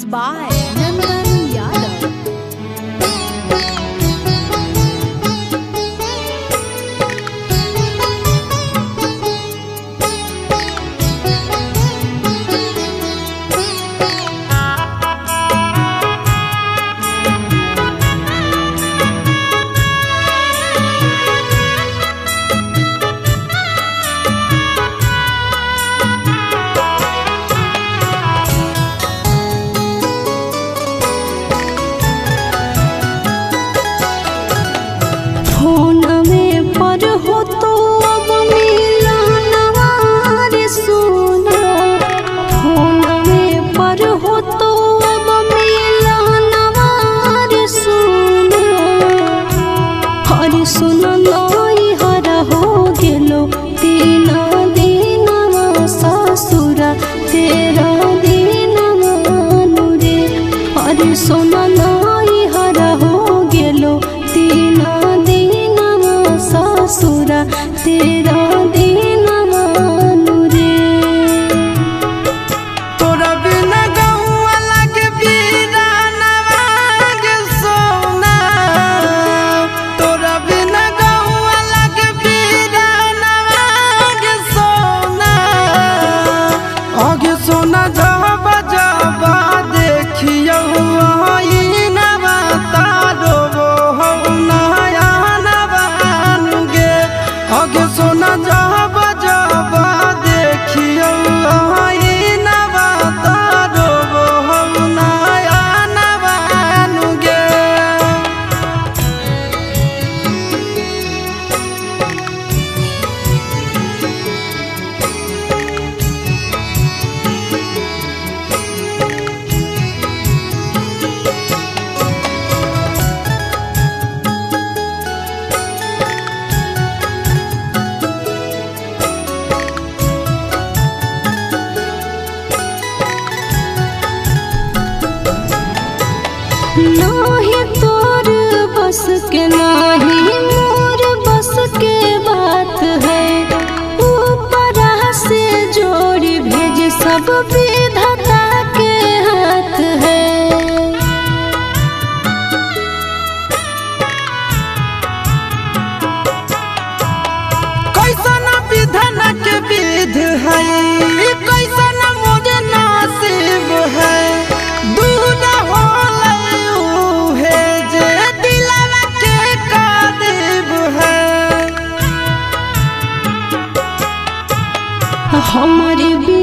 by Nandan Yadav. Phone में पर हो तो अब मिलनवा रे सोना। फोन में पर हो तो अब मिलनवा रे सोना। हरे सोना नई हरा हो गेलो तीना दिनवा ससुरा तेरा दिनवा रे। हरे सोना नई हरा हो गेलो तीना दिनवा ससुरा तेरा दिनवा रे। तोरा बिना गौआ लागे बीरानवा गे सोना। तोरा बिना गौआ लागे बीरानवा गे सोना। आगे सोना जब जब देखियौ आईनवा तारो हो नयनवा गे। आगे सोना जब जब देखियौ आईनवा तारो हो नयनवा गे। नाही तोर बस के नाही मोर बस के बात है। ऊपर से जोड़ी भेज सब विधाता के हाथ है। कैसन विधान के विध है, कैसन मोर नसीब है। दूर होलै उहे जे दिलवा के करीब है। हमारे भी